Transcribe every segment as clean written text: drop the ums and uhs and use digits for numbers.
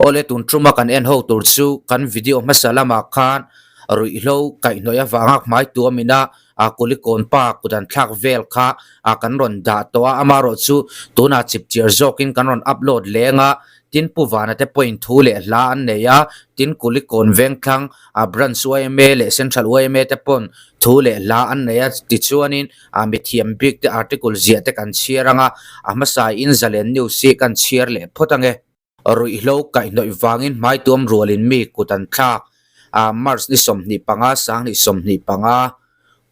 Awle tun tuma kan en ho tur chu kan video hmasa lamah khan ruihhlo kaihhnawih avanga hmai tuamina a kulikawn pa kut an thlak vel kha a kan rawn dah tawh a amaherawh chu tunah chipchiar zawkin kan rawn upload leng a tin Pu Vana te pawhin thu leh hla an nei a tin kulikawn vengthlang a branch yma leh central yma te pawn thu leh hla an nei a tichuanin a mithiam bik te article ziah te kan chhiar ang a a hmasa in zalen news hi kan chhiar leh phawt ang e. Ruihhlo kaihhnawih vangin hmaituam rualin mi kut an thlak a, March ni 25, 2025,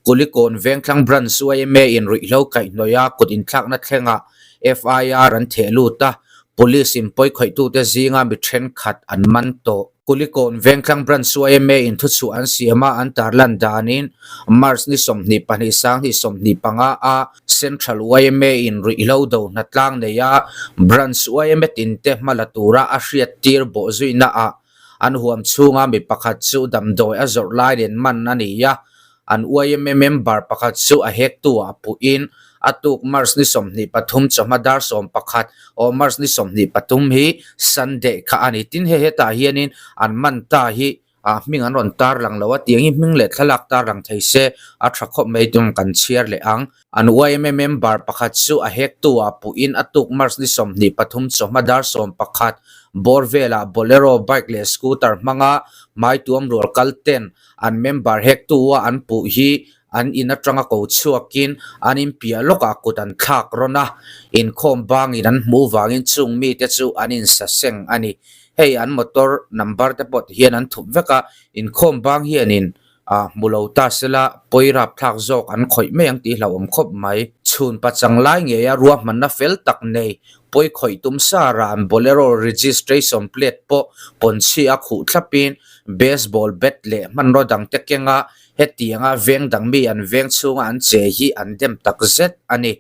Kulikawn Vengthlang Branch yma in ruihhlo kaihhnawih a kut inthlakna thlengah FIR an theh lut a, Police in pawikhawih-tute zinga mi thenkhat an man tawh. Kulikawn Vengthlang Branch yma in thuchhuah an siam a, an tarlan danin March ni 22, 2025 a Central yma in ruihhlo do hnatlang nei a, Branch yma tin te hma la tura a hriat tir bawh zuina ah an huam chhunga mi pakhat chu damdawi a zawrh lai nen man a ni a, an yma member pakhat chu a hek tu ah puh in a tuk March ni 23 chawhma dar 11 aw March ni 23 hi Sunday kha a ni. Tin hei hetah hianin an man ta hi Ah hming an rawn tar lang lo a, tiang hi hming leh thlalak tar lang thei se a tha khawp mai tung kan chhiar leh ang. An yma member pakhat chu a hek tu ah puh in a tuk March ni 23 chawhma dar 11 bawr velah Bolero bike leh scooter hmanga hmaituam rual kal ten an member hek tu a an puh hi an in atanga ko chhuakin an in piah lawkah kut an thlak rawn a, inkhawm bangin an hmuh vangin chung mite chu an insaseng a ni. Hei an motor number te pawh ti hian an thup vek a, inkhawm bang hianin ah hmu lo ta sela pawi rapthlak zawk an khawih mai ang tih hlauhawm khawp mai. Chhun pachang lai ngeia ruahmanna fel tak nei pawi khawih tum sa ran Bolero registration plate pawh pawnchhi a khuh thlapin baseball bat leh hmanraw dangte kenga hetianga veng dang mi an veng chhunga an che hi an dem tak zet a ni.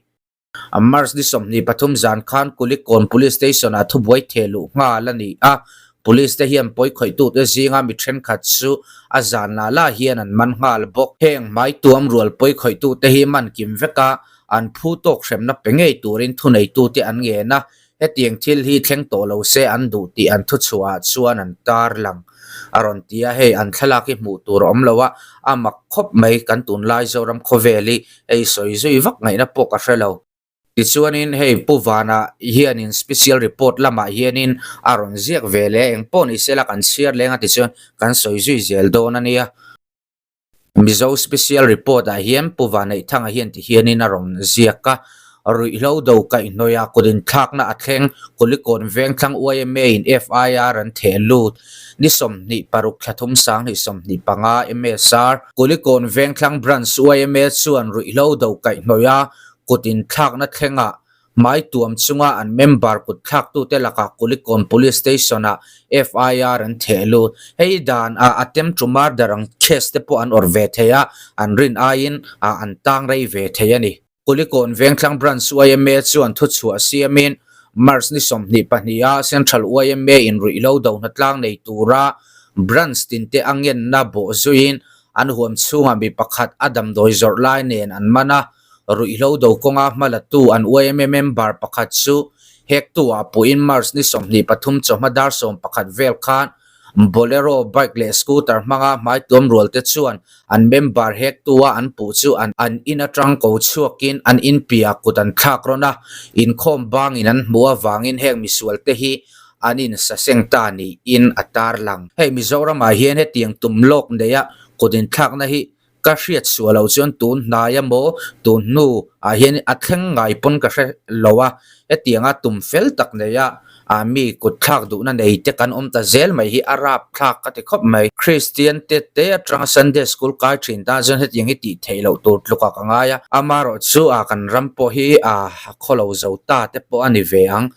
March ni 23 zan khan Kulikawn Police Station ah thubuai theh luh nghal a ni a, Police te hian pawi khawihtute zinga mi thenkhat chu a zan lah lah hian an man nghal bawk. Heng hmai tuam rual pawi khawihtute hi man kim vek a, an phu tawk hremna pe ngei turin thuneitute an ngen a, hetiang thil hi thleng tawh lo se an duh tih an thuchhuah ah chuan an tarlang a rawn ti a, hei an thlalak hi hmuh tur a awm lo a, a mak khawp mai kan tunlai Zoram khawvel hi hei sawi zui vak ngaihna pawh ka hre lo. Tichuanin hei Pu Vana hianin special report lamah hianin a rawn ziak ve leh eng pawh ni sela kan chhiar leng a tichuan kan sawi zui zel dawn a nia. Mizo Special Report ah hian Pu Vanneihthanga hian ti hianin a rawn ziak a, Ruihhlo do kaihhnawih ah kut inthlakna a thleng, Kulikawn Vengthlang yma in FIR an theh lut, ni 26 thla thum 2025 MSR, Kulikawn Vengthlang Branch yma chuan ruihhlo do kaihhnawih a kut inthlakna thlengah Hmai tuam chunga an member kut thlaktute lakah Kulikawn Police Station-ah FIR an theh lut. Hei dan ah attempt to murder ang case te pawh an awrh ve thei a, an rin aiin ah an tang rei ve thei a ni. Kulikawn Vengthlang Branch yma chuan thuchhuah siamin March ni 22 ah Central yma in ruihhlo do hnatlang nei tura Branch tinte a ngenna bawh zuiin an huam chhungah mi pakhat a damdawi zawrh lai nen an man a, Ruihhlo do kawnga hmalatu an yma member pakhat chu hektu ah puhin March ni 23 chawhma dar 11 vel khan Bolero bike leh scooter hmanga hmaituam rual te chuan an member hektu a an puh chu an an in atang ko chhuakin an in piah kut an thlak rawn a, inkhawm bangin an hmuh avangin heng misual te hi an in saseng ta niin a tarlang. Hei Mizoram ah hian hetiang tum lawk neia kut inthlakna hi Ka hriat suah loh chuan tun hnai emaw tun hnu ah hian a thleng ngai pawn ka hre lo a, hetianga tum fel tak nei a ah mi kut thlak duhna nei te kan awm ta zel mai hi a rap thlak ka ti khawp mai. Kristian te te atanga Sunday school kai thin tan chuan hetiang hi tih theih loh tur tluk ah ka ngai a, amaherawh chu ah kan ram pawh hi ah khawlo zo ta te pawh a ni ve ang.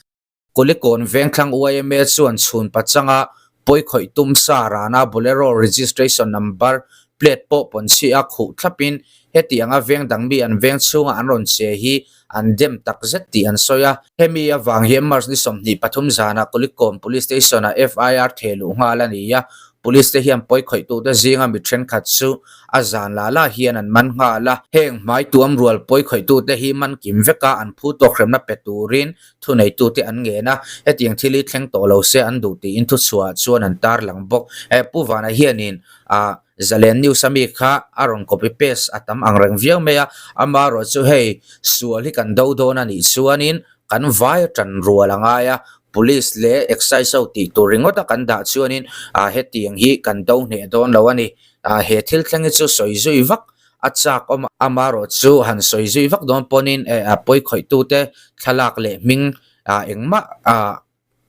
Kulikawn Vengthlang yma chuan chhun pachanga pawi khawih tum sa rana Bolero registration number plate pawh pawnchhi a khuh thlapin hetianga veng dang mi an veng chhunga an rawn che hi an dem takzet tih an sawi a. Hemi avang hian March ni 23 zanah Kulikawn Police Station-ah FIR theh luh nghal a ni a. Police te hian pawi khawihtute zinga mi thenkhat chu a zan la la hian an man nghal a. Heng hmai tuam rual pawi khawihtute hi man kim veka an phu tawk hremna pe turin thuneitute an ngen a, hetiang thil hi thleng tawh lo se an duh tiin thuchhuah chuan an tarlang bawk. Pu Vana hianin ah Zalen News a mi kha a rawn copy paste a tam ang reng viau mai a, amaherawhchu hei sual hi kan do dawn a nih chuanin kan vai tan rual a ngai a, Police leh Excise ho tih tur ringawt a kan dah chuanin ah hetiang hi kan do hneh dawn lo a ni. Ah he thil thleng hi chu sawi zui vak a chak awm a, amaherawhchu han sawi zui vak dawn pawnin eh a pawi khawihtute thlalak leh hming ah engmah ah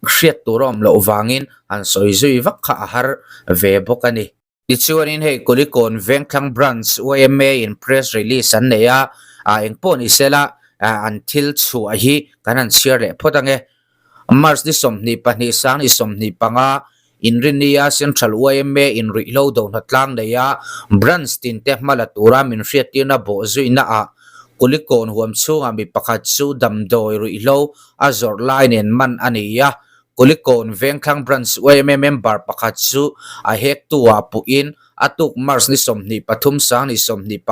hriat tur a awm loh vangin han sawi zui vak kha a har ve bawk a ni. Tichuanin hei Kulikawn Vengthlang Branch yma in press release an nei a, ah engpawh ni sela an thil chhuah hi kan han chhiar leh phawt ange. March ni 22 sang ni 25 Inrinnia Central yma in ruihhlo do hnatlang nei a branch tin te hma la tura min hriattirna bawh zuina ah Kulikawn huam chhungah mi pakhat chu damdawi ruihhlo a zawrh lai nen man a ni a, Kulikawn Vengthlang Branch yma member pakhat chu a hektu ah puhin a tuk March ni 23 sang ni 25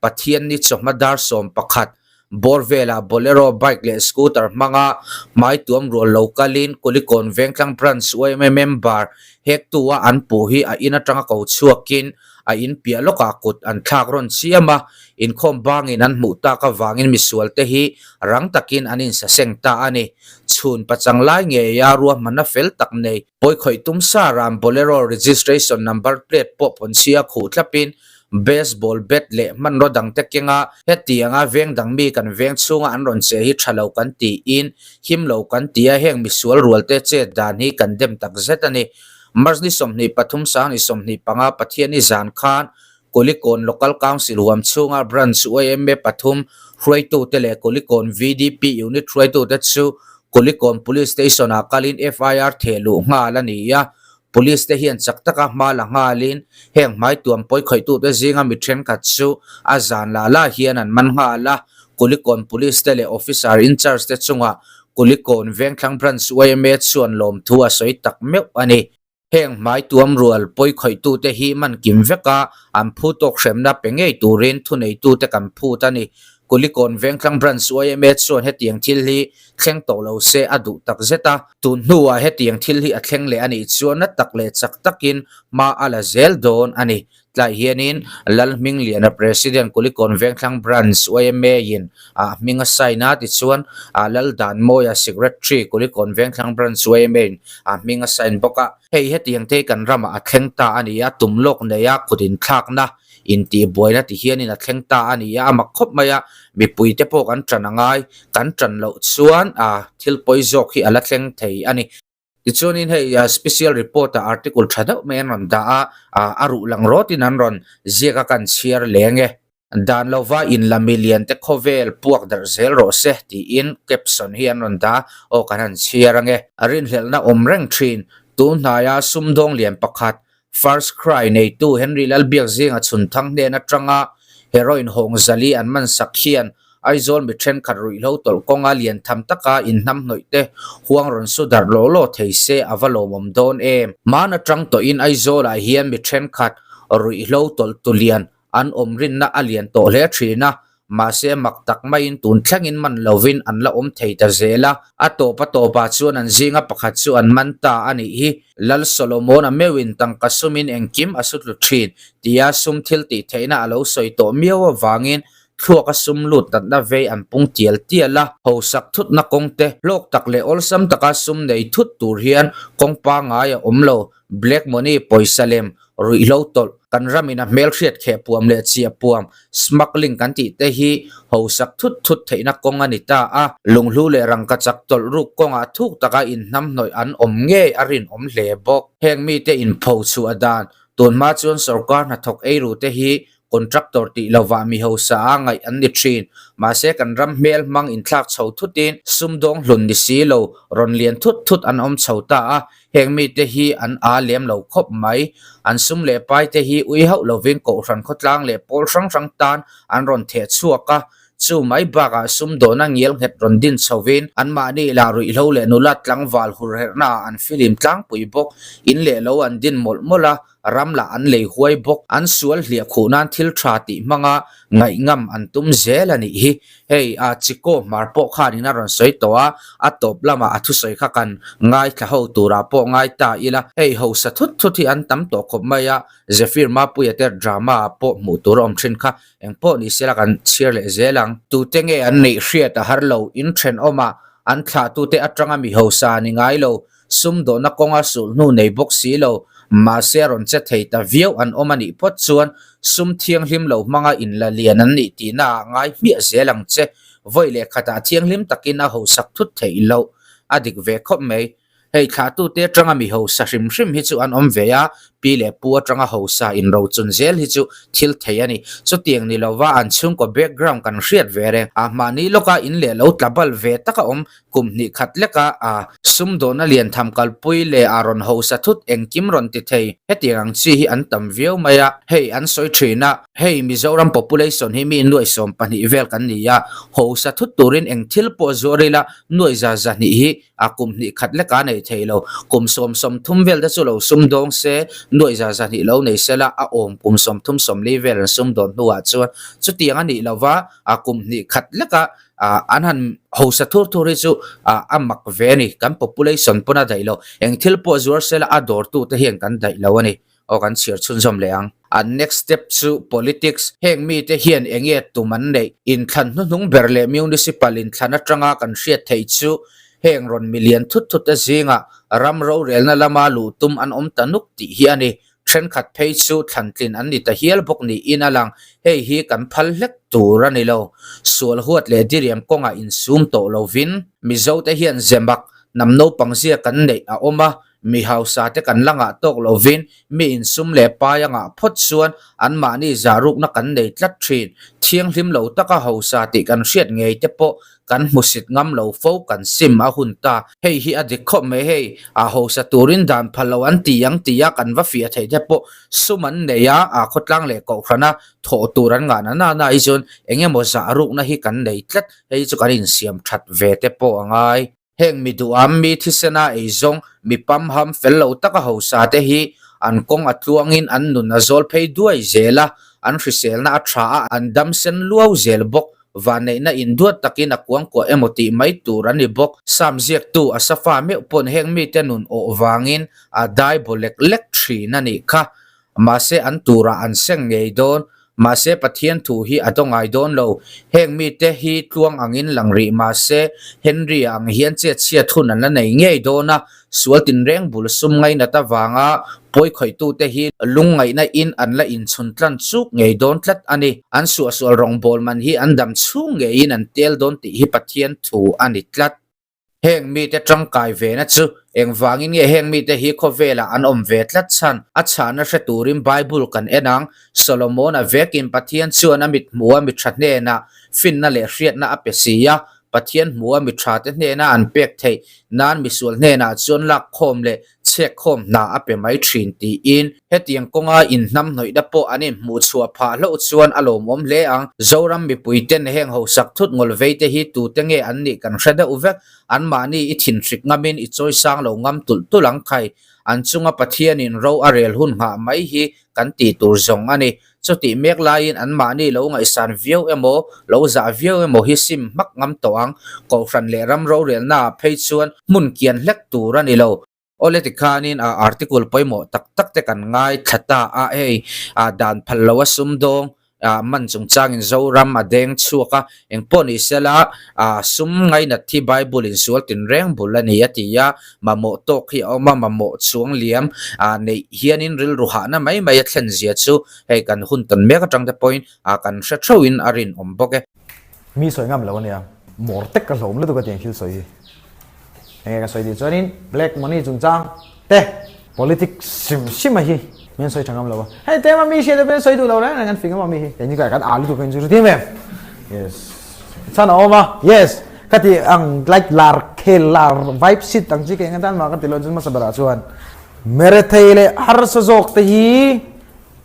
Pathianni chawhma dar 11 bawr velah Bolero bike leh scooter hmanga hmai tuam rual lo kalin Kulikawn Vengthlang Branch yma member hektu a an puh hi a in atanga ko chhuakin a in piah lawkah kut an thlak rawn chiam a, inkhawm bangin an hmuh tak avangin misualte hi rang takin an insaseng ta a ni. Chhun pachang lai ngeia ruahmanna fel tak nei pawikhawih tum sa ram Bolero registration number plate pawh pawnchhia khuh thlapin baseball bat leh hmanraw dangte kenga hetianga veng dang mi kan veng chhunga an rawn che hi tha lo kan tiin him lo kan ti a, heng misual rualte chet dan hi kan dem tak zet a ni. March ni 23 sang ni 25 Pathianni zan khan Kulikawn Local Council huam chhunga Branch yma pathum hruaitute leh Kulikawn VDP Unit hruaitute chu Kulikawn Police Station ah kalin FIR theh luh nghal a ni a. Police te hian chak taka hma la nghalin heng hmaituam pawi khawihtute zinga mi thenkhat chu a zan lah lah hian an man nghal a. Kulikawn Police te leh Officer in charge te chungah Kulikawn Vengthlang Branch yma chuan lawmthu a sawi tak meuh a ni. Heng hmai tuam rual pawi khawihtute hi man kim vek a, an phu tawk hremna pe ngei turin thuneitute kan phut a ni. Kulikawn Vengthlang Branch yma chuan hetiang thil hi thleng tawh lo se a duh tak zet a. Tun hnuah hetiang thil hi a thleng leh a nih chuan na tak leh chak takin hma a la zel dawn a ni. Tlai hianin Lalhmingliana President Kulikawn Vengthlang Branch yma in a hming a sign a, tichuan Laldanmawia Secretary Kulikawn Vengthlang Branch yma in a hming a sign bawk a. Hei hetiang te hi kan ramah a thleng ta a ni a, tum lawk neia kut inthlakna intihbuaina ti hianin a thleng ta a ni a, a mak khawp mai a, mipui te pawh kan tan a ngai, kan tan loh chuan thil pawi zawk hi a la thleng thei a ni. Tichuanin hei special report ah article tha deuh mai an rawn dah a, a ruh lang rawtin an rawn ziak a kan chhiar leng e. Dan lova inla milian te khawvel puak darh zel rawh se tiin caption hi an rawn dah a, aw kan han chhiar ange. A rinhlelhna awm reng thin, tun hnaia sumdawng lian pakhat First Cry neitu Henry Lalbiakzinga chhunthang hnen atanga heroin hawng zali an man sak hian Aizawl mi thenkhat ruihhlo tawlh kawnga lian tham taka inhnamhnawih te huang rawn su darh law law thei se a va lawmawm dawn em. Hmaan atang tawhin Aizawlah hian mi thenkhat ruihhlo tawlh tu lian An awm rinna a lian tawh hle thin a, mahse mak tak maiin tun thlengin man lovin an la awm thei ta zel a. A tawp a tawpah chuan an zinga pakhat chu an man ta a nih hi. Lal Solomon-a meuhin tangka sumin engkim a su tlu thin tia sum thil tih theihna a lo sawi tawh miau avangin thluaka sum lut natna vei an pung tial tial a. Hausak thutna kawng te hlawk tak leh awlsam taka sum nei thut tur hian kawng pangngai a awm lo. Black money pawisa lem Ruihhlo tawlh, kan ramin a hmelhriat kheh puam leh chiah puam, smuggling kan tih te hi hausak thut thut theihna kawng a ni ta a. Lunghlu leh rangkachak tawlh ruk kawngah thuk taka inhnamhnawih an awm ngei a rinawm hle bawk. Heng mite inpho chhuah dan, tunhma chuan sorkar hnathawk eiru te hi Contractor tih lovah mi hausa a ngaih an ni thin. Mahse kan ram hmel hmang inthlak chho thutin sumdawng hlun ni si lo rawn lian thut thut an awm chho ta a, heng mite hi an aa lem lo khawp mai. An sum leh pai te hi ui hauh lovin kohhran khawtlang leh pawl hrang hrang tan an rawn theh chhuak a, Chu mai bakah sumdawna ngial nghet rawn din chhovin anmahni lah ruihhlo leh nula tlangval hurherhnaah an filim tlangpui bawk. In leh lo an din mawlh mawlh a, ram lah an lei huai bawk. An sual hliah khuh nan thil tha tih hmanga ngaihngam an tum zel a nih hi. Hei, a Chiko hmar pawh khanin a rawn sawi tawh a, a tawp lamah a thusawi kha kan ngaithla ho turah pawh ngai ta ila. Hei, hausa thut thut hi an tam tawh khawp mai a, Zephyr Mapuia te drama ah pawh hmuh tur a awm thin kha. Eng pawh ni sela kan chhiar leh zel ang. Tute nge an neih hriat a har lo, in thenawmah an thlahtute atanga mi hausa ni ngai lo, Sumdawhna kawnga sulhnu nei bawk si lo, mahse a rawn che thei ta viau an awm a nih phawt chuan sum thianghlim lo hmanga inla lian an nih tihna ah ngai hmiah zel ang che. Vawi leh khatah thianghlim takin a hausak thut theih loh. A dik ve khawp mai. Hei thlahtute atanga mi hausa hrim hrim hi chu an awm ve a, pi leh pu atanga hausa inrochun zel hi chu thil thei a ni. Chutiang ni lova an chhungkaw background kan hriat ve reng. A mahni lawka in leh lo tla bal ve taka awm Kum hnih khat leka a sumdawhna lian tham kalpui leh a rawn hausa thut engkim rawn ti thei. Hetiang ang chi hi an tam viau mai a, hei an sawi thin a, hei Mizoram population hi mi nuai 12 vel kan ni a, hausa thut turin eng thil pawh zuar ila nuai za 200 hi a kum hnih khat leka nei thei lo. Kum sawm 30 vel te chu lo sumdawng se, nuai za 200 lo nei sela a awm kum 30 40 vel an sumdawn hnuah chuan chutiang a nih lova a kum hnih khat leka Ah an han hausa thur thur hi chu ah a mak ve a ni. Kan population pawn a daih lo. Eng thil pawh zuar sela a dawrtu te hian kan daih lo a ni. Aw kan chhiar chhunzawm leh ang. An next step chu politics. Heng mite hian eng nge tum an neih? Inthlan hnuhnung ber leh municipal inthlan atanga kan hriat theih chu heng rawn milian thut thut te zingah ram rorelna lama luh tum an awm ta nuk tih hi a ni. Thenkhat phei chu thlantlin an ni ta hial bawk niin a lang. Hei hi kan phal hlek tur a ni lo. Sual huat leh diriam kawngah insum tawh lovin Mizote hian zemak hnam naupang zia kan neih a awm a, mi hausa te kan la ngah tawk lovin mi insum leh pai a ngah phawt chuan anmahni zahrukna kan nei tlat thin. Thianghlim lo taka hausa tih kan hriat ngei te pawh Kan hmusit ngam lo fo kan sim a hun ta. Hei hi a dik khawp mai hei, a hausa turin dan phal lo an ti ang tia kan va fiah theih te pawh sum an nei a, a khawtlang leh kohhrana thawh tur an ngah na na na hi chuan eng emaw zah rukna hi kan nei tlat, hei chu kan insiam that ve te pawh a ngai. Heng mi duham, mi thisena eizawng, mi pamham fel lo taka hausa te hi an kawng a tluangin an nun a zawl phei duai zel a, an hriselna a tha a, an dam sen luau zel bawk. Vanneihna induat takin a kuangkuah emaw tih mai tur a ni bawk. Sam ziaktu Asafa meuh pawn heng mite nun awh vangin a dai baw lek lek thin a nih kha. Mahse an turah an seng ngei dawn. Mahse Pathian thu hi a dawngai dawn lo. Heng mite hi tluang angin lang rih mahse Henry-a ang hian chetchhiat hun an la nei ngei dawn a. Sual tinreng bul sum ngainat avanga pawikhawih-tute hi lungngaihna in an la inchhun tlan chuk ngei dawn tlat a ni. An suahsual rawngbâwl man hi an dam chhung ngeiin an tel dawn tih hi Pathian thu a ni tlat. Heng mite tangkai vena chu engvangin nge heng mite hi khawvelah an awm ve tlat chhan? A chhahna hre turin Bible kan en ang. Solomon-a vekin Pathian chuan a mithmuha mi tha hnenah finna leh hriatna a pe si a, Pathian hmua mi thate hnena an pek theih nan misual hnenah chuan lak khawm leh chhek khawm hna a pe mai thin tiin hetiang kawnga inhnamhnawihna pawh an inhmuh chhuah phah hlauh chuan a lawmawm hle ang. Zoram mipuiten heng hausak thut ngawl vei te hi tute nge an nih kan hre deuh vek, anmahni i thinhrik ngamin i chawisang lo ngam tulh tulh ang khai. An chunga Pathianin ro a rel hun nghah mai hi kan tih tur zawng a ni. Chutih mek laiin anmahni lo ngaihsan viau emaw, lo zah viau emaw hi sim hmak ngam tawh ang. Kohhran leh ram rorelnaah phei chuan hmun kian hlek tur a ni lo. Awle tikhanin a article pawimawh tak tak te kan ngaithla ta a, hei dan phal lo a sumdawng man chungchangin Zoram a deng chhuak a, engpawh ni sela sum ngainat hi Bible in sual tinreng bul a ni a ti a, Mamawh tawk hi a awm a, mamawh chuang liam neih hianin rilru hahna mai mai a thlen zia chu hei kan hun tawn mek atang te pawhin kan hre theuhin a rinawm bawk e. Mi sawi ngam lo a nia, mawr tek ka hlawm lutuk a tiang thil sawi hi. Enge ka sawi tih chuanin black money chungchang te politics hrim hrim a hi min sawi tha ngam lo a. Hei tema mi hriat te pawhin sawi duh lo reng reng an fing emaw mi hi. Keini kan a lutuk in chu hrethiam em? Yes. Chhan a awm a, yes. Ka ti ang like lar khel lar vibe sit ang chi ke enga tan mah ka ti lo chuan hmasa berah chuan Merethei leh harsa zawk te hi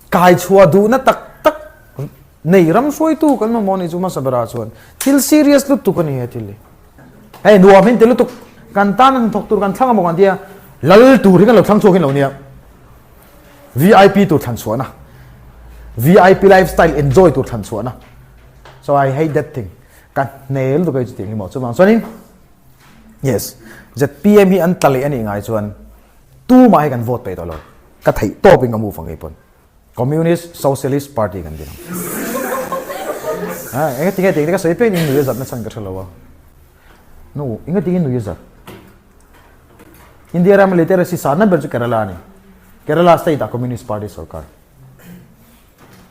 kai chhuah duhna tak tak. Nei ram hruaitu kan mamawh nih chu hmasa berah chuan thil serious lutuk a ni he thil hi. Hei nuam hin ti lutuk kan tan an thawk tur kan thlang amaw kan tia lal tur hi kan lo thlang chhuak hin lo nia. VIP tur thlan chhuahna VIP lifestyle enjoy tur thlan chhuahna so I hate that thing ka hne lutuk hei chutiang hi maw chuvang chuanin yes ZPM hi an tla leh anih ngai chuan tumah hi kan vote peih tawh lo ka theih tawp in ka move ang kei pawn Communist Socialist Party kan ti ang enga tinge tiang te ka sawi pek in nui a zat na chhan ka hre lo a nu enga tinge nui a zat India ram literacy san na ber chu Kerala a ni Kerala state ah Communist Party sorkar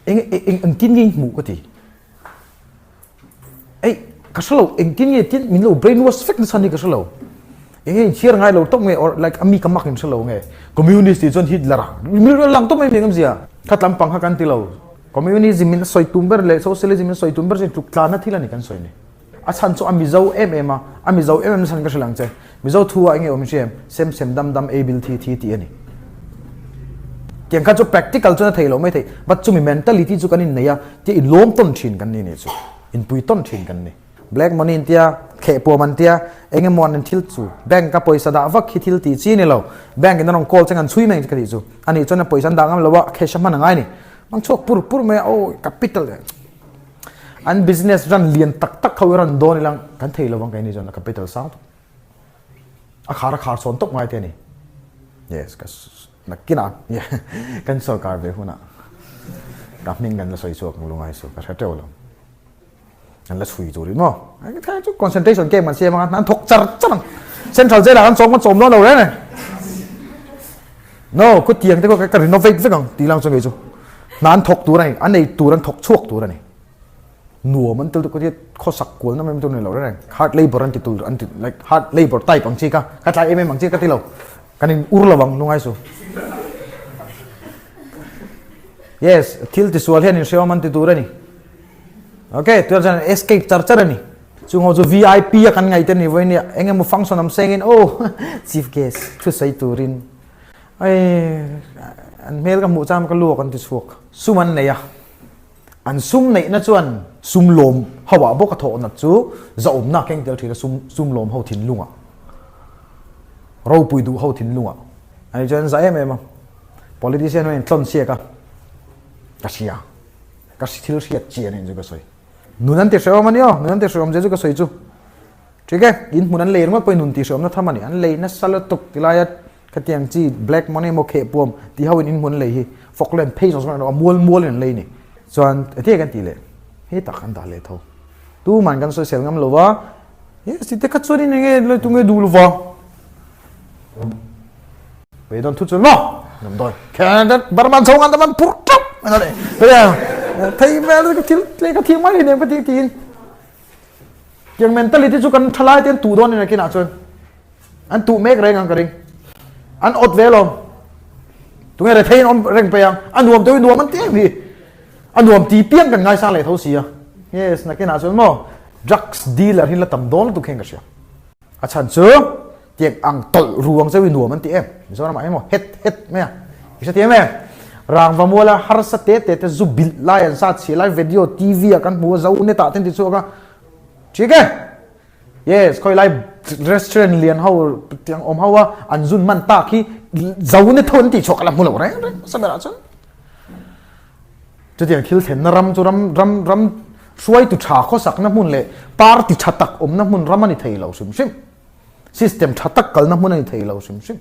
eng eng engtin nge hmuh ka ti Ei, ka hre lo, engtin nge tin min lo brainwash vek nasa ni ka hre lo. Enge in chhiar ngai lo tawp nge or like a mi ka mak in hre lo nge. Communist tih chuan Hitler a mi lang tawp mai mi ngam zia. Kha tlampang kha kan ti lo. Communism in a sawi tum ber leh socialism in a sawi tum ber chu tluk tlanna thil a ni kan sawi ni. A chhan chu a Mizo em em a, a Mizo em em na chhan ka hre lang che. Mizo thu ah enge awm hre em? Sem sem dam dam ei bil thi thi tih a ni. Tiang kha chu practical chuan a thei lo mai thei but chumi mentality chu kan innei a tia inlawm tawn thin kan ni nih chu inpui tawn thin kan ni. Black money an tia, khehpuam an tia, eng emaw an thil chu bank a pawisa dah vak hi thil tih chi ni lo. Bank in an rawn call cheng an chhui mai ang che ka tih chu. Anih chuan a pawisa an dah ngam lo a, cash a hman a ngai ni. Mang chhuak pur pur mai a, aw capital an business ran lian tak tak ho i rawn dawn ilang kan thei lo ang keini chuan a capital sang tawp. A khar a khar sawn tawp ngai te a ni. Yes, ka nakinah kan sorkar ve hunah ka hming kan la sawi chhuak ang lungai chu ka hre teuh lo. Kan la chhui tur in maw? Chu concentration camp kan siam anga an thawk char char ang. Central jail ah kan chawm kan chawm dawn lo reng e. No, ku tiang te ka renovate vek ang tih lang chu ngei chu. Hna an thawk tur a ni, an ei tur an thawk chhuak tur a ni. Nuam an tel tuk ka khawsak kual na mai tur ni lo reng hard labor an ti tur an ti like hard labor type ang chi ka ka tlai em em ang chi ka ti lo kan in ur lo ang lungai su yes thil ti sual hian in hreawm an ti tur ani okay tuar chuan escape char char ani chung ho chu VIP a kan ngai te ni voi nia engemaw function am sengin oh chief guest thu sei turin ai an hmel ka hmuh chang ka luak an ti chhuak sum an nei a An sum neihna chuan sum lawm ho ah bawk a thawh nat chu zahawmna a keng tel thin a, sum sum lawm ho thinlungah, ropui duh ho thinlungah. Ani chuan an zah em em a, politician ho in tlawn siak a, ka hria, ka thil hriat chi a nih chu ka sawi. Nun an ti hrehawm a ni aw, nun an ti hrehawm zia chu ka sawi chu. Ṭhik e, in hmun an lei ringawt pawhin nun ti hrehawmna tham a ni, an lei nasa lutuk ti laia Khatiang chi black money emaw khehpuam tih ho in in hmun lei hi Falkland phei zawng zawng a mual mual in an lei ni. Chuan enge kan tih leh hei tak an dah leh tho. Tuman kan sawisel ngam lo va, yes ti te kha chuan in enge lai tunge duh lo va. Beidawn thu chuan maw damdawi khen Burma chho ngan ta man phur teuh mai ta le. Thei vel ka thil tle ka thil mai hi nem ka ti tiin. Tiang mentality chu kan thalai te an tuh dawn ina kinah chuan an tuh mek reng ang ka ring. An awt ve lawm. Tunge rethei in awm reng pe ang. A nuam deuh i nuam an ti em hi. A nuam ti piang kan ngaisang leh tho si a. Yes, nakinah chuan maw drugs dealer hi la tam dawn lutuk hian ka hria. A chhan chu tiang ang tawlh ruang cheu i nuam an ti em? Mizoram ah hian maw het het mai a. I hre thiam em? Rangva muala harsa te te te zu bilh lai an sa chhia lai video TV ah kan hmu a zo net ah te an ti chhuak a. Thik e? Yes, khawi lai restaurant lian ho tiang awm ho a an zun man tak hi zo net ho an ti chhuak a la hmu lo reng reng hmasa berah chuan. Chutiang thil thlenna ram chu ram ram ram hruaitu tha khawsakna hmun leh party tha tak awmna hmun ram a ni thei lo hrim hrim. System tha tak kalna hmun a ni thei lo hrim hrim.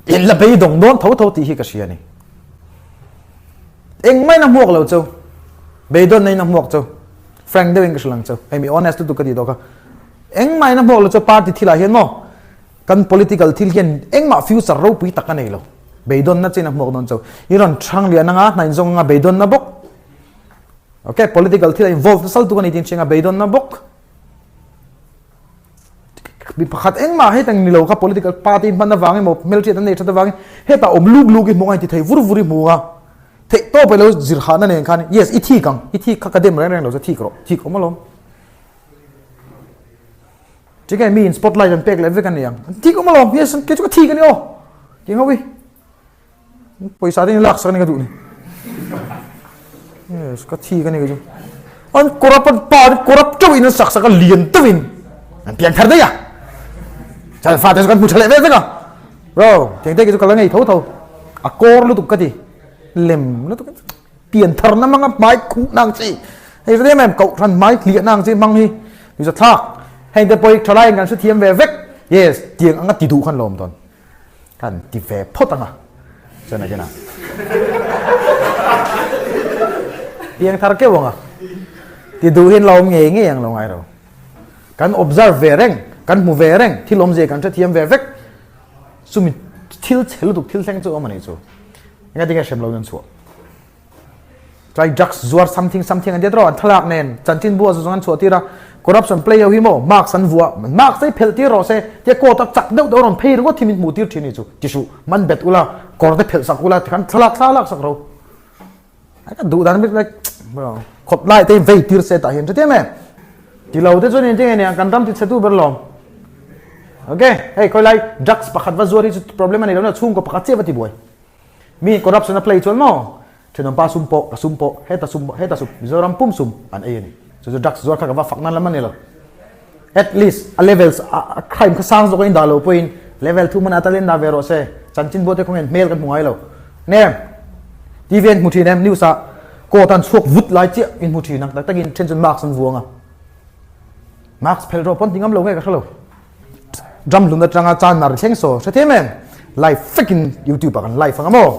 In la beidawng dawn tho tho tih hi ka hria a ni. Engmah in a hmuak lo chu. Beidawnna in a hmuak chu. Frank deuhin ka hrilh ang chu. Hei mi honest lutuk ka tih tawh kha. Engmah in a hmuak lo chu party thilah hian maw kan political thil hian engmah future ropui tak a nei lo. Beidawnna chin a hmuak dawn chu. I rawn thang lian anga hna inzawng anga beidawnna bawk. Okay, political thil a involve nasal tuk a ni tih hriang a beidawnna bawk. Mi pakhat engmah hetang ni lo kha political party hman avang emaw hmelhriat an nei that avangin hetah awm luk luk i hmu anga inti thei vur vur i hmu anga theih tawp ilo zir hahna nen khan yes i thik ang i thik kha ka dem reng reng lo chu thik rawh thik awm alawm. Tinge mi in spotlight an pek leh vek a ni ang an thik awm alawm yes kei chu ka thik a ni aw ti ngau i pawisa te in lak sak a ni ka duh ni. Yes, ka thi ka ni chu. An corrupt an pa an corrupt teuh in an sak sak a lian teuh in an pian thar daih a. Chuan fate chu kan hmu tha leh vel vek a. Bro, tiang te ki chu ka la ngei tho tho. A kawr lutuk ka ti. Lem lutuk pian thar na hmang a hmai khuh na ang chi. Hei hre em em kohhran hmai hliah na ang chi hmang hi mi za thlak. Heng te pawh hi thalai in kan hrethiam ve vek. Yes, tiang anga ti duh khan lawm dawn. Kan ti ve phawt anga chuan a kena piang thar keuh anga ti duh hian la awm ngei ngei ang lo ngai lo. Kan observe ve reng, kan hmu ve reng, thil awmzia kan hrethiam ve vek. Chumi thil chhe lutuk thil thleng chu awm a nih chu. Engatinge hrem lo in an chhuah. Tlai drugs zuar something something an ti tawh an thlalak nen chanchin bu a zawng an chhuah tir a corruption play ho hi maw marks an vuah marks te phelh tir rawh se tia court a chak deuh deuh rawn phei ringawt hi min hmuh tir thin ni chu ti suh man bet ula kawr te phelh sak ula tikhan thlalak thlalak sak ro ai ka duh dan bik like khawp lai te vei tir se tah hian hre em em ti lo te chuan engtin nge niang kan ram ti chhe tu ber lawm okay hei khawi lai drugs pakhat va zuar hi chu problem a nei lo na chhungkaw pakhat chiah va ti buai Mi corruption a play chuan maw thenawm pa sum pawh ka sum pawh heta sum heta sum Mizoram pum sum an ei a ni. Chu chu drugs zuar kha ka va fak nan lam a ni lo. At least a levels a crime kha sang zawk a indah lo pawhin level thu hman atal indah ve rawh se. Chanchin buate kawngin hmel kan hmu ngai lo. Nem TV an hmu thin em news ah court an chhuak vut lai chiah in hmu thin ang tak takin then chuan mask an vuang a. Mask phelh rawh pawn ti ngam lo nge ka hre lo. Drum hlun atanga chan mar thleng saw hre thiam em? Live vekin youtube ah kan live anga maw?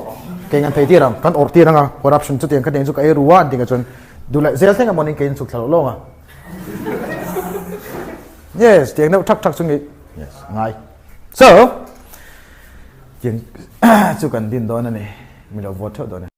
Kei kan thei tir ang, kan awrh tir anga corruption chutiang khatiang chu ka ei ru a an ti kha chuan duh leh zel thleng amawnin kei in chhuk thla loh lawng a. Yes, tiang deuh thak thak chu nge yes ngai. So, tiang chu kan din dawn a ni, mi lo vote theuh dawn e.